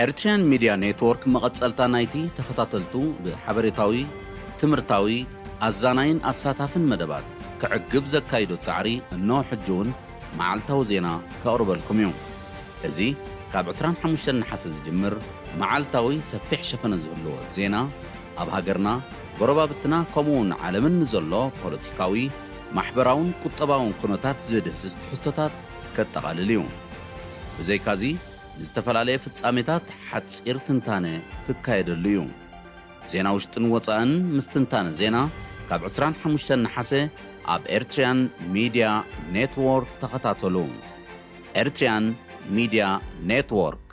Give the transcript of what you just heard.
ኤርትርያን ሚድያ ኔትወርክ መቐጸልታ ናይቲ ተኸታተልቱ ብሓበሬታዊ፣ ትምህርታዊ፣ ኣዛናይን ኣሳታፍን መደባት ክዕግብ ዘካይዶ ጻዕሪ እነሆ ሕጂ እውን መዓልታዊ ዜና ከቕርበልኩም እዩ። እዚ ካብ ዕስራን ሓሙሽተን ነሓሰ ዝጅምር መዓልታዊ ሰፊሕ ሸፈነ ዝህልዎ ዜና፣ ኣብ ሃገርና፣ ጎረባብትና ከምኡ እውን ዓለምን ንዘሎ ፖለቲካዊ፣ ማሕበራውን ቁጠባውን ኩነታት ዝድህስስ ትሕዝቶታት ከጠቓልል እዩ። ብዘይካዚ፣ ንዝተፈላለየ ፍጻሜታት ሓጺር ትንታነ ክካየደሉ እዩ። ዜና ውሽጥን ወጻእን ምስ ትንታነ ዜና ካብ ዕስራን ሓሙሽተን ነሓሰ ኣብ ኤርትርያን ሚድያ ኔትወርክ ተኸታተሉ። ኤርትርያን ሚድያ ኔትወርክ።